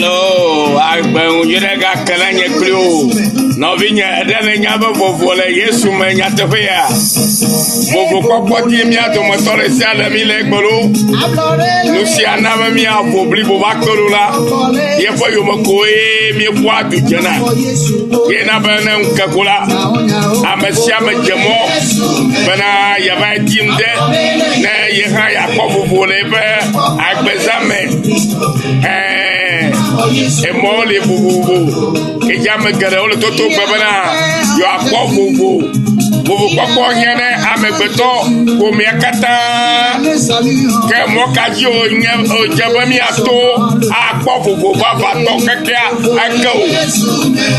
Alo, agbe ŋu ɖe gake na nye kpli o. Nɔvinye, eɖe ne nya be vovo le Yesu me nyateƒe ya. Vovokpɔkpɔ di mía dometɔ ɖe sia ɖe mi le egbe ɖo. Nu sia na be míavo blibo va kpe ɖo la, yeƒe yome koe míeƒua du dzena. Ye na be ne ŋke ko la, ame sia ame dze mɔ bena yeava di ŋɖe ne ye hã yeakpɔ vovo le eƒe agbeza me. Ɛɛ, emɔwo li vovovo. Kedze ame geɖewo le toto gbe bena yewoakpɔ vovo. Vovokpɔkpɔ hiã ne amegbetɔ ƒomea katã. Ke mɔ ka dzi wònye wòdze be míato akpɔ vovo vavãtɔ kekea ake o?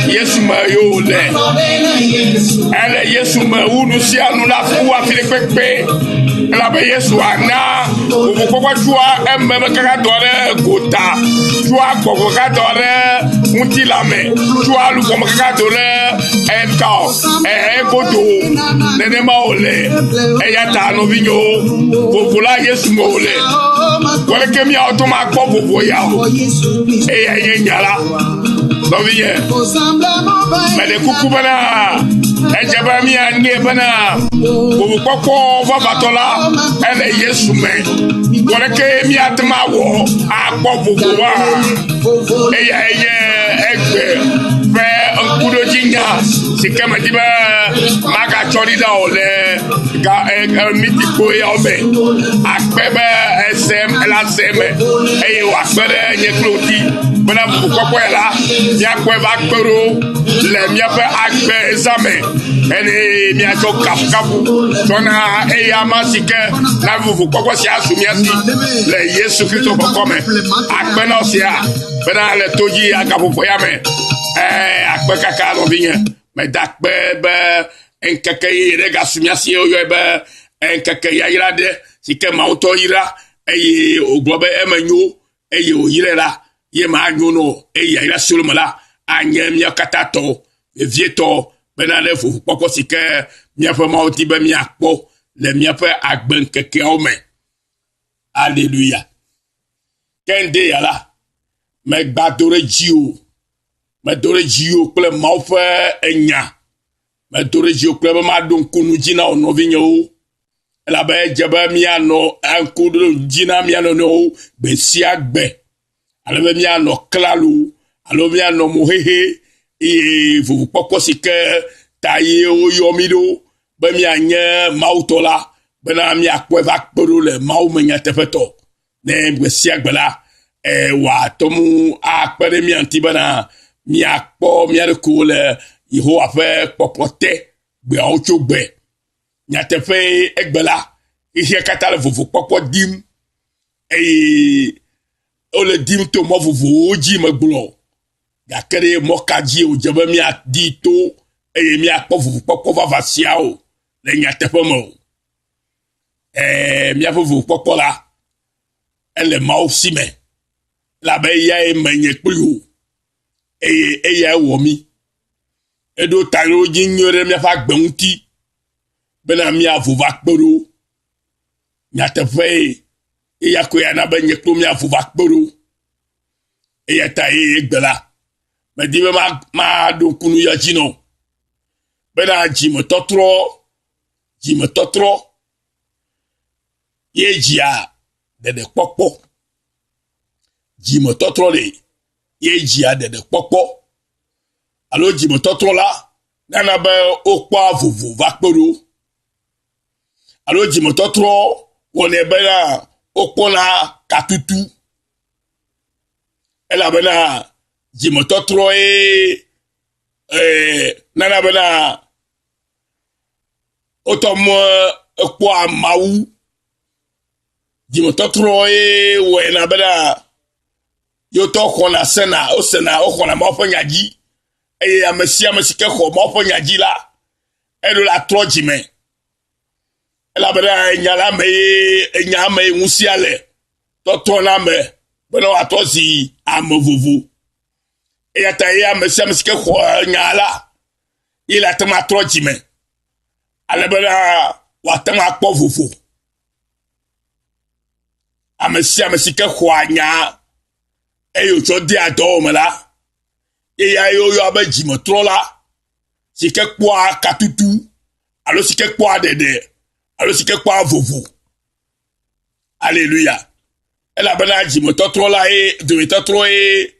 Yesu me ye wòle. Ele Yesu me wu nu sia nu la wu afi ɖe kpekpe. Elabe Yesu ana vovokpɔkpɔ tsoa ememe kaka dɔ ɖe gota, tsoa gbɔgbɔ kaka dɔ ɖe ŋutilã me, tsoa luʋɔme kaka do ɖe eka egodo. Nenema wòle. Eya ta nɔvinyewo, vovo la Yesu me wòle. Wɔleke míawo to makpɔ vovo ya o. Eyae nye nya la. Nɔvinye, meɖe kuku bena edze be míanye bena vovokpɔkpɔ vavãtɔ la ele Yesu me. Wɔleke míate ŋu awɔ akpɔ vovo wa? Eyae nye egbe ƒe ŋkuɖodzinya si ke medi be magatsɔ ɖi na wò le ga mitikpo yawo me. Akpe be ese la se eme eye wòakpe ɖe nye kple wò ŋuti bena vovokpɔkpɔ ya la míakpɔe va kpe ɖo le míaƒe agbe zã me eye míatsɔ kafukafu tsɔ na eya ma si ke na vovokpɔkpɔ sia su mía si le Yesu Kristo ƒe ŋkɔ me. Akpe na wò sia bena le to dzi agaƒoƒo ya me. Ɛɛ akpe kaka nɔvinye. Meda akpe be ŋkeke yeye ɖe gasu mía si woyɔe be ŋkeke yayra ɖe si ke Mawu tɔ yra eye wògblɔ be eme nyo eye wòyrae la ye ma anyo nɔ eye yayra si le me la anye mía katã tɔ vevietɔ bena ɖe vovokpɔkpɔ si ke míaƒe Mawu di be míakpɔ le míaƒe agbeŋkekeawo me. Aleluya. Ke ŋde ya la, megba do ɖe dziwò, medo ɖe dziwò kple Mawu ƒe enya, medo ɖe dziwò kple be maɖo ŋku nu dzi na wò nɔvinyewo elabe edze be míanɔ ŋku ɖom dzi na mía nɔnɔewo gbe sia gbe ale be míanɔ klalo alo míanɔ mo xexe eye vovokpɔkpɔ si ke ta ye woyɔ mí ɖo be míanye Mawu tɔ la bena míakpɔe va kpe ɖo le Mawu me nyateƒetɔ. Ne gbe sia gbe la, wòate ŋu akpe ɖe mía ŋuti bena míakpɔ mía ɖokuiwo le Yehowa ƒe kpɔkplɔ te gbeawo tso gbe. Nyateƒee egbe la, xexea katã le vovokpɔkpɔ dim eye wole dim to mɔ vovovowo dzi megblɔ o. Gake ɖe mɔ ka dzie wòdze be míadi to eye míakpɔ vovokpɔkpɔ vavã sia o le nyateƒe me o? Ɛɛ, míaƒe vovokpɔkpɔ la, ele Mawu si me elabe eyae menye kpli wò eye eyae wɔ mí. Eɖo taɖodzi nyui ɖe míaƒe agbe ŋuti bena míavo va kpe ɖo. Nyateƒee, eya koe ana be nye kple míavo va kpe ɖo. Eya ta ye egbe la, medi be maɖo ŋku nu ya dzi nɔ bena dzimetɔtrɔ, dzimetɔtrɔ ye dzia ɖeɖekpɔkpɔ. Dzimetɔtrɔ le ye dzia ɖeɖekpɔkpɔ. alo dzimetɔtrɔ la nana be wokpɔa vovo va kpe ɖo alo dzimetɔtrɔ wɔnɛ bena wokpɔna katutu elabena dzimetɔtrɔe ee, nana bena wotɔ mɔ ekpɔa Mawu. Dzimetɔtrɔe wɔe na bena yewotɔ xɔna sena wosena woxɔna Mawu ƒe nya dzi eye ame sia ame si ke xɔ Mawu ƒe nya dzi la eɖo la trɔ dzime elabena enya la me ye enya me ye ŋusẽa le tɔtrɔ na ame bena wòatrɔ zi ame vovo eya ta ye ame sia ame si ke xɔ nya la ye le ate ŋu atrɔ dzime ale bena wòate ŋu akpɔ vovo. Ame sia ame si ke xɔa nya eye wòtsɔ dea dɔwɔme la, eyae woyɔa be dzimetrɔla si ke kpɔa katutu alo si ke kpɔa ɖeɖe alo si ke kpɔa vovo. Aleluya. Elabena dzimetɔtrɔ la ye dometɔtrɔ ye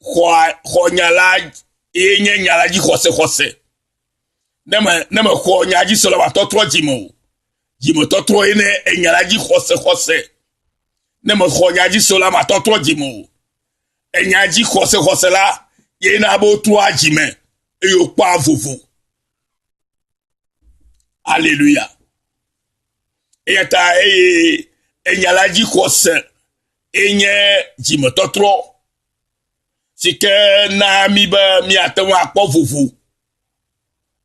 xɔa xɔ nya la ye nye nya la dzi xɔse xɔse. Ne me ne me xɔ nya dzi se la wòatɔtrɔ dzime o. Dzimetɔtrɔ ye ne enya la dzi xɔse xɔse. Ne me xɔ nya dzi se la matɔtrɔ dzime o. Enya dzi xɔse xɔse la ye na be wotrɔa dzime eye wokpɔa vovo. Aleluya. Eya ta eye enya la dzi xɔse enye dzimetɔtrɔ si ke na mí be míate ŋu akpɔ vovo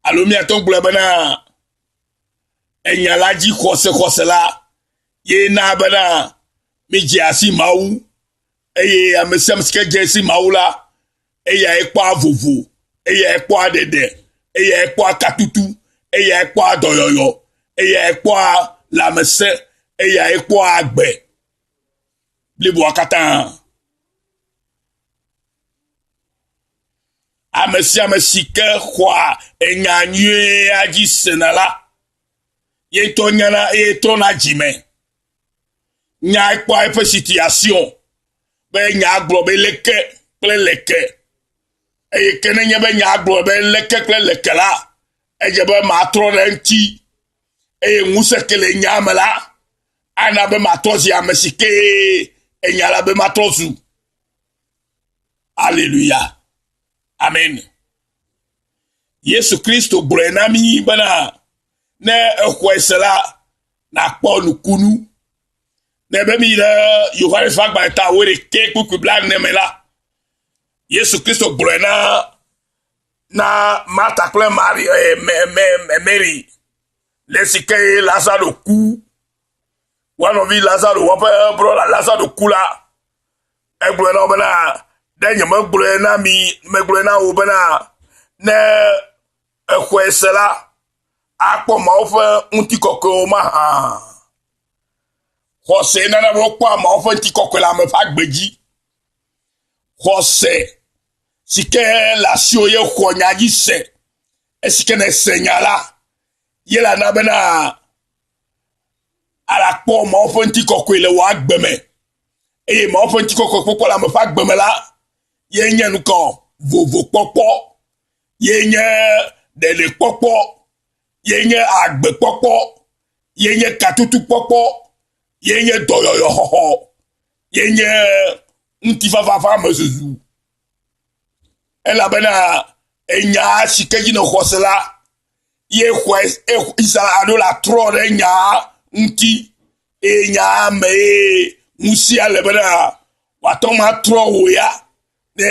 alo míate ŋu gblɔe bena enya la dzi xɔse xɔse la ye na bena mídze asi Mawu eye ame sia ame si ke dze si Mawu la eyae kpɔa vovo, eyae kpɔa ɖeɖe, eyae kpɔa katutu, eyae kpɔa dɔyɔyɔ, eyae kpɔa lãmesẽ, eyae kpɔa agbe bliboa katã. Ame sia ame si ke xɔa enya nyuia dzi sena la, ye ŋutɔ nyana eye trɔna dzime. Nya kpɔa eƒe situation be nya gblɔ be leke kple leke eye ke nenye be nya gblɔ be leke kple leke la, edze be matrɔ ɖe eŋuti eye ŋusẽ ke le nya me la ana be matrɔ zi ame si ke enya la be matrɔ zu. Aleluya. Amen. Yesu Kristo gblɔe na mí bena ne exɔe se la, nakpɔ nukunu. Ne be mi ɖe Yohanes ƒe agbalẽ ta wuiɖekɛ kpukpui blaene me la, Yesu Kristo gblɔe na na Marta kple Mari, eh, Mary le esi ke Lazaro ku. Woa nɔvi Lazaro, woƒe brɔda Lazaro ku la, egblɔe na wo bena, ɖe nyemegblɔe na mi, megblɔe na wo bena, ne exɔe se la, akpɔ Mawu ƒe ŋutikɔkɔewo mahã. Xɔse nana be wokpɔa Mawu ƒe ŋutikɔkɔe le ame ƒe agbe dzi. Xɔse si ke le asiwò ye xɔ nya dzi se. Esi ke nèse nya la, ye la na bena alakpɔ Mawu ƒe ŋutikɔkɔe le wò agbe me. Eye Mawu ƒe ŋutikɔkɔe kpɔkpɔ le ame ƒe agbe me la, ye nye nukɔ vovokpɔkpɔ ye nye ɖeɖekpɔkpɔ, ye nye agbekpɔkpɔ, ye nye katutukpɔkpɔ, ye nye dɔyɔyɔxɔxɔ, ye nye ŋutifafa ƒe amezuzu. Elabena enya si ke dzi nèxɔ se la, ye xɔe Israel aɖo la trɔ ɖe nyaa ŋuti eye nyaa me ye ŋusẽa le bena wòate ŋu atrɔ wò ya ne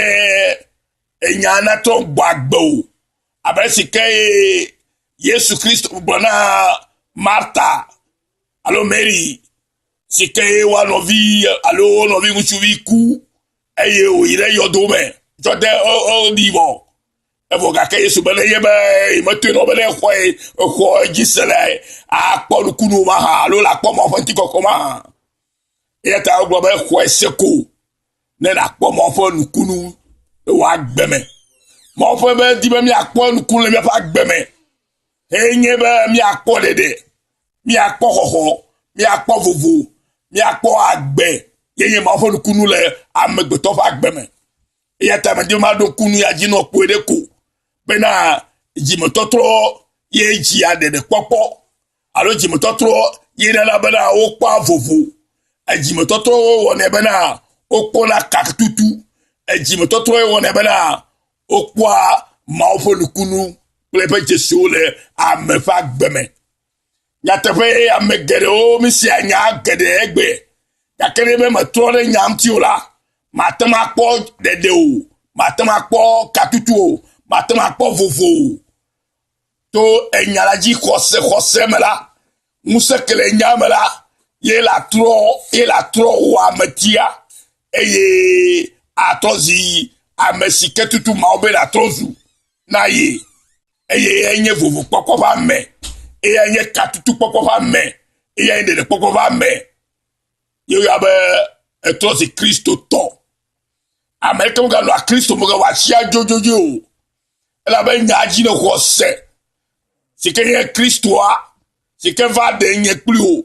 enya natrɔ gbɔ agbe o abe esi ke Yesu Kristo gblɔ na Marta alo Mary si ke woa nɔvi alo wo nɔvi ŋutsuvi ku eye wòyi ɖe yɔdo me tsɔ de woɖi vɔ. Evɔ gake Yesu be ne ye be yemetoe nɔ be ne exɔe exɔ edzi se le akpɔ nukunu mahã alo le akpɔ Mawu ƒe ŋutikɔkɔ mahã. Eya ta wogblɔ be xɔe se ko ne nàkpɔ Mawu ƒe nukunu le wò agbe me. Mawu ƒe be di be míakpɔ nukunu le míaƒe agbe me. Enye be míakpɔ ɖeɖe, míakpɔ xɔxɔ, míakpɔ vovo, míakpɔ agbe ye nye Mawu ƒe nukunu le amegbetɔ ƒe agbe me. Eya ta medi be maɖo ŋku nu ya dzi nɔ kpɔe ɖe ko bena dzimetɔtrɔ ye dzia ɖeɖekpɔkpɔ alo dzimetɔtrɔ ye nana bena wokpɔa vovo. Edzimetɔtrɔ wɔnɛ bena wokpɔna katutu. Edzimetɔtrɔ wɔnɛ bena wokpɔa Mawu ƒe nukunu kple eƒe dzesiwo le ame ƒe agbe me. Nyateƒe ame geɖewo mesia nya geɖe egbe gake ne be metrɔ ɖe nya ŋuti o la, mate ŋu akpɔ ɖeɖe o, mate ŋu akpɔ katutu o, mate ŋu akpɔ vovo o. To enya la dzi xɔse xɔse me la, ŋusẽ ke le nya me la, ye la trɔ ye la trɔ wò ametia eye atrɔ zi ame si ke tutu Mawu be nàtrɔ zu na ye eye enye vovokpɔkpɔ ƒe ame, eyae nye katutukpɔkpɔ ƒe ame, eyae nye ɖeɖekpɔkpɔ ƒe ame. Ye woyɔa be etrɔ zi Kristotɔ. Ame ɖeke meganɔa Kristo me wòatsi adzodzodzoe o. Elabe nya dzi ne xɔ se si ke nye Kristoa, si ke va ɖe nye kpli wò,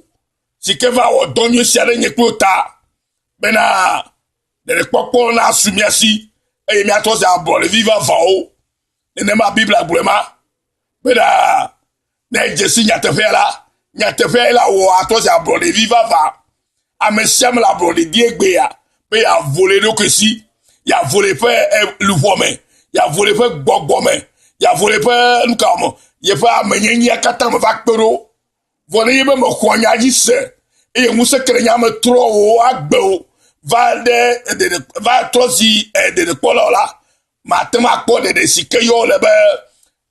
si ke va wɔ dɔ nyui sia ɖe nye kpli wò ta bena ɖeɖekpɔkpɔ nasu mía si eye míatrɔ zi ablɔɖevi vavãwo. Nenema Biblia gblɔe ma bena ne edze si nyateƒea la, nyateƒea ye la wɔ atrɔ zi ablɔɖevi vavã. Ame sia ame le ablɔɖe di egbea be yeavo le eɖokui si, yeavo le eƒe eh, luʋɔ me, yeavo le eƒe gbɔgbɔ me, yeavo le eƒe nu ka me, yeƒe amenyenyea katã me va kpe ɖo. Vɔ nenye be mexɔ nya dzi se eye ŋusẽ ke le nya me trɔ wò agbe o va ɖe ɖeɖe va trɔ zi eh, ɖeɖekpɔlawo la, mate ŋu akpɔ ɖeɖe si ke yɔ le be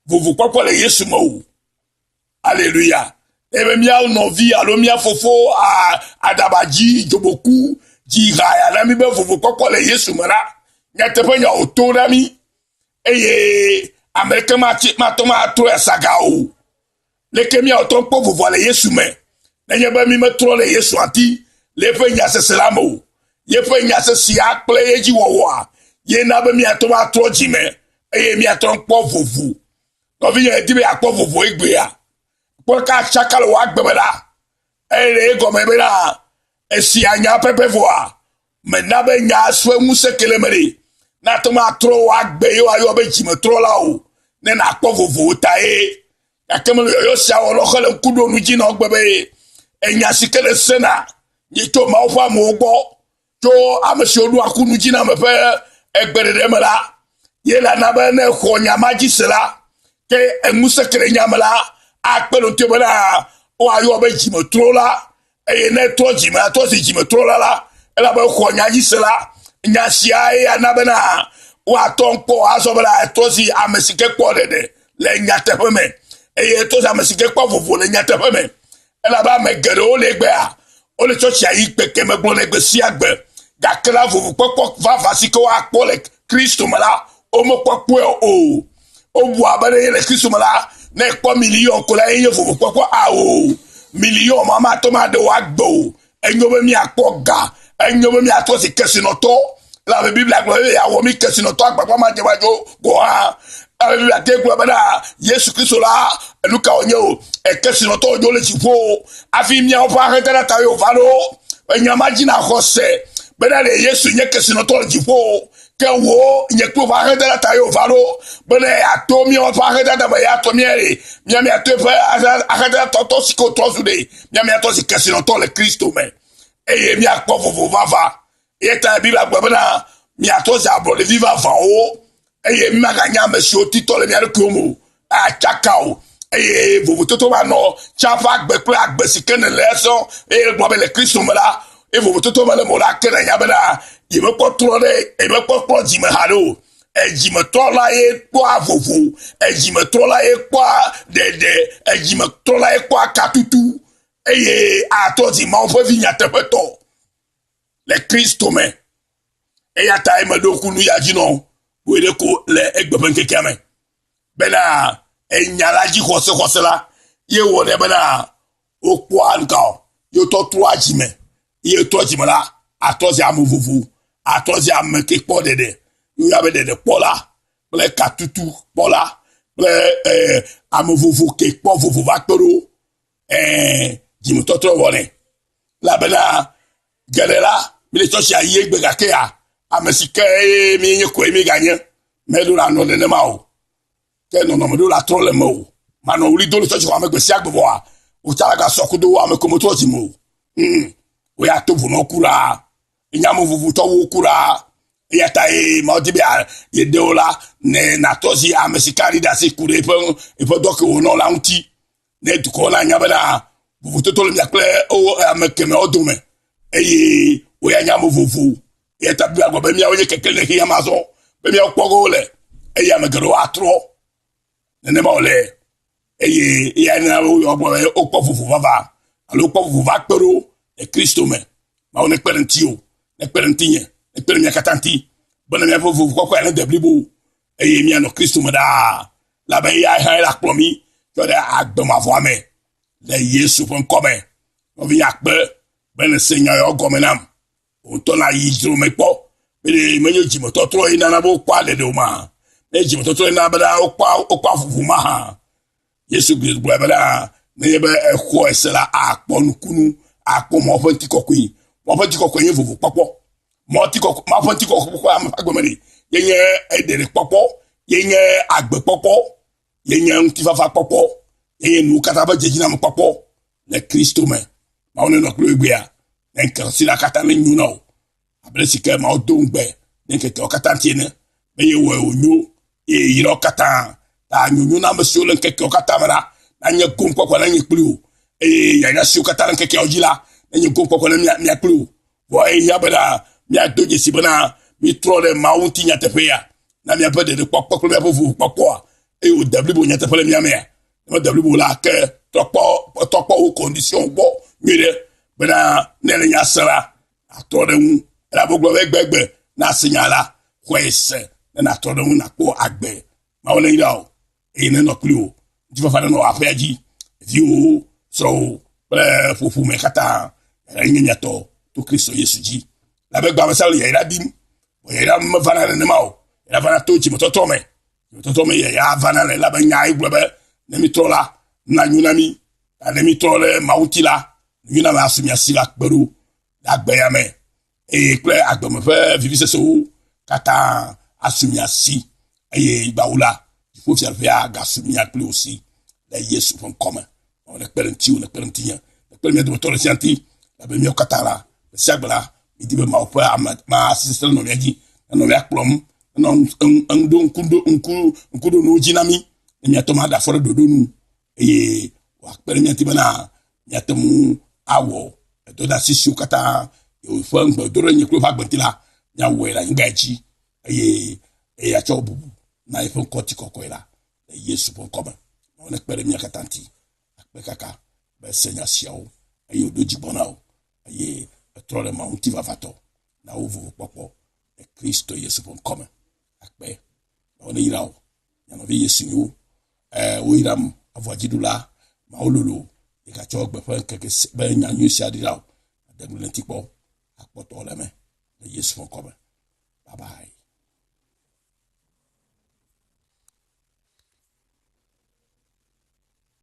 vovokpɔkpɔ le Yesu me o. Aleluya. Ebe míawo nɔvi alo mía fofo aɖaba dzi dzoboku dzi haya na mí be vovokpɔkpɔ le Yesu me la, nyateƒe nya wòto na mí eye ame ɖeke mate ŋu atrɔe asaga o. Leke míawo tɔ kpɔ vovoa le Yesu me nenye be mí metrɔ le Yesu ŋuti le eƒe nyasese la me o. Yeƒe nyasesea kple ye dzi wɔwɔa ye na be míate ŋu atrɔ dzi me eye míate ŋu kpɔ vovo. Nɔvinye edi be yeakpɔ vovo egbea. Kpɔ ka tsaka le wò agbe me la, eye le egɔme bena esia nya pɛpɛ vɔa, mena be nya sue ŋusẽ ke le eme ɖe. Nate ŋu atrɔ wò agbe ye woayɔ be dzimetrɔla o, ne nàkpɔ vovo ta ye. Gake mele yɔyɔ sia wɔlɔ hele ŋku ɖo nu dzi na wo gbe be enya si ke le sena nye tso Mawu ƒe amewo gbɔ tso ame siwo ɖoa ku nu dzi na ame ƒe egbeɖeɖe me la, ye la na be ne xɔ nya ma dzi se la, ke ŋusẽ ke le nya me la akpe ɖe ŋuti bena woayɔ be dzimetrɔla eye ne trɔ dzime atrɔ zi dzimetrɔla la, elabe xɔ nya dzi se la, nya sia ye ana bena woatɔ ŋkpɔ azɔ bena etrɔ zi ame si ke kpɔ ɖeɖe le nyateƒe me eye etrɔ zi ame si ke kpɔ vovo le nyateƒe me elabe ame geɖewo le egbea wole tsɔtsia yi kpeke megblɔ ne gbe sia gbe gake la vovokpɔkpɔ vavã si ke woakpɔ le Kristo me la womekpɔkpɔe o. Wobua be ne le Kristo me la ne ekpɔ miliɔn ko la ye nye vovokpɔkpɔ ao. Miliɔn ma mate ŋu aɖe wò agbe o. Enyo be míakpɔ ga, enyo be míatrɔ zi kesinɔtɔ. Elabe Biblia gblɔ be yeawɔ mí kesinɔtɔ agbagba madzemadzewo gɔ̃ hã. Elabe Biblia te gblɔ bena Yesu Kristo la enu ka wònye o? Ekesinɔtɔ wònye le dziƒo hafi míawo ƒe ahedada ta ye wòva ɖo. Enya ma dzi nàxɔ se bena ɖe Yesu nye kesinɔtɔ le dziƒo ke wò nye kple ƒe ahedada ta ye wòva ɖo bena yeato míawo ƒe ahedada me yeatɔ mía ɖe mía míato eƒe ahedada tɔtɔ si ke wòtrɔ zu ɖe mía míatɔ si kesinɔtɔ le Kristo me eye míakpɔ vovo vava. Eya ta Biblia gblɔ bena miatrɔ zi ablɔɖevi vavãwo eye mímaganye ame siwo titɔ le mía ɖokuiwo me o, atsaka o eye vovototo manɔ tsã ƒe agbe kple agbe si ke nèle esɔ eye gblɔ be le Kristo me la eye vovototo mele me o la ke nènya bena yemekpɔ trɔ ɖe yemekpɔ kpɔ dzime haɖe o. Edzimetrɔla ye kpɔa vovo, edzimetrɔla ye kpɔa ɖeɖe, edzimetrɔla ye kpɔa katutu eye atrɔ dzi Mawu ƒe vi nyateƒetɔ le Kristo me. Eya ta meɖo ŋku nu ya dzi nɔ wòe ɖe ko le egbe ƒe ŋkekea me bena enya la dzi xɔse xɔse la ye wɔnɛ bena wokpɔa nuka o ye wotɔ trɔa dzime ye trɔ dzime la atrɔ zi ame vovo atrɔ zi ame ke kpɔ ɖeɖe woyɔna be ɖeɖe kpɔla kple katutu kpɔla kple eh, ame vovo ke kpɔ vovo va kpe ɖo eh, dzimetɔtrɔ wɔnɛ elabena geɖe la míle tsɔtsi ayi egbe gakea ame si ke míenye koe míeganye meɖo la nɔ nenema o ke nɔnɔme ɖo la trɔ le me o manɔ wuli do le tsɔtsi xɔa me gbe sia gbe vɔa wotsa la gasɔ kudo ame ko metrɔ dzi me o mm wo ya to vo ku la enya ame vovotɔwo ku la eya ta ye mawo di be yeɖewo la ne nàtrɔ zi ame si ka ɖi ɖe asi ku ɖe eƒe eƒe dɔ ke wònɔ la ŋuti ne dukɔwo nanya bena vovototo le mia kple wo ame kemɛwo dome eye woya nye ame vovo eya ta Biblia gblɔ be míawo nye kekeli le xexea me azɔ be míawo kpɔ ge wole eye ame geɖewo atrɔ nenema wòle eye eya na woyɔ gblɔ be wokpɔ vovo vava alo wokpɔ vovo va kpe ɖo le Kristo me. Mawu nekpe ɖe ŋutiwò, nekpe ɖe ŋutinye, nekpe ɖe mia katã ŋuti bene míaƒe vovo kɔkɔe nede blibo eye míanɔ Kristo me ɖaa. Labe eya hã la kplɔ mí tsɔ ɖe agbe mavɔa me le Yesu ƒe ŋkɔ me. Nɔvinye akpe be nèse nya yawo gɔme nam. Wò ŋutɔ nàyi dzro me kpɔ. Be menye dzimetɔtrɔ yi nana be wokpɔa ɖeɖe o ma. Ne dzimetɔtrɔ yi nana be wokpɔa wokpɔa vovo ma hã. Yesu Kristo gblɔ bena nenye be exɔ ese la akpɔ nukunu, akpɔ Mawu ƒe ŋutikɔkɔe. Mawu ƒe ŋutikɔkɔe nye vovokpɔkpɔ. Mawu ƒe ŋutikɔkɔe ame ƒe agbe me ɖe ye nye eɖeɖekpɔkpɔ, ye nye agbekpɔkpɔ, ye nye ŋutifafakpɔkpɔ, ye nye nuwo katã ƒe dzedzinamekpɔkpɔ le Kristo me. Mawu nenɔ kple wò egbea. Ne ŋkeke si la katã nenyo na wò abe ale si ke Mawu do ŋugbe ne ŋkekeawo katã ŋuti ene be yewɔe wònyo eye yra wo katã. Ta nyonyo na ame siwo le ŋkekeawo katã me la nanye gomkpɔkpɔ na nye kpli wò eye yayra siwo katã le ŋkekeawo dzi la nenye gomkpɔkpɔ na mía mía kpli wò. Vɔ ehiã bena míado dzesi bena mítrɔ ɖe Mawu ŋuti nyateƒea na míaƒe ɖeɖekpɔkpɔ kple míaƒe vovokpɔkpɔa eye wòde blibo nyateƒe le mía mea. Ne mede blibo la ke trɔkpɔ trɔkpɔ wò kɔndisiɔn gbɔ nyuie ɖe bena ne ele nya se la nàtrɔ ɖe ŋu. Elabe wogblɔ be egbegbe ne àse nya la, xɔe se ne nàtrɔ ɖe ŋu nàkpɔ agbe. Mawu neyra wò eye nenɔ kpli wò. Ŋutifafa nenɔ wò aƒea dzi, viwòwo, srɔ̃wò kple ƒoƒome katã. Yayra nye mia tɔ to Kristo Yesu dzi. Elabe egbea ame sia ame le yayra dim. Vɔ yayra mevana nenema o. Yayra vana to dzimetɔtrɔ me. Dzimetɔtrɔ me yayra vana le elabe nya ye gblɔ be ne mitrɔ la, nanyo na mi. Ta ne mitrɔ ɖe Mawu ŋuti la, Mína be asu mía si la kpe ɖo le agbe ya me eye kple agbeme ƒe vivisesewo katã asu mía si eye gbawu la, dziƒofiaɖuƒea gasu mía kpli wò si le Yesu ƒe ŋkɔ me. Mawu nekpe ɖe ŋutiwò, nekpe ɖe ŋutinye, nekpe ɖe mía dometɔ ɖe sia ŋuti elabe míawo katã la, gbe sia gbe la, míedi be Mawu ƒe ame ma asi sesẽ nenɔ mía dzi, nenɔ mía kplɔm, nenɔ enu ɖo ŋku ɖo ŋku ŋkuɖonuwo dzi na mí ne míate ŋu aɖe afɔ ɖe ɖoɖo nu eye wòakpe ɖe mía ŋuti bena míate ŋu awɔ edɔdeasi siwo katã ƒe ŋugbe do ɖe nye kple woƒe agbe ŋuti la, míawɔe le anyigba dzi eye eye atsɔ bubu na eƒe ŋkɔ ti kɔkɔe la le Yesu ƒe ŋkɔ me. Mawu nekpe ɖe mía katã ŋuti. Akpe kaka be ese nya siawo eye wòɖo dzi gbɔ na wò eye etrɔ ɖe Mawu ŋuti vavatɔ na wò vovokpɔkpɔ le Kristo Yesu ƒe ŋkɔ me. Akpe. Mawu neyra wò. Mia nɔvi Yesu nyo. Ɛɛ, woyram avɔa dziɖula Mawu lolo yi gatsɔ gbe ƒe ŋkeke be nya nyui sia ɖi la o. Ade ŋugble le ŋuti kpɔ akpɔ tɔ le eme le Yesu ƒe ŋkɔ me. Bye bye.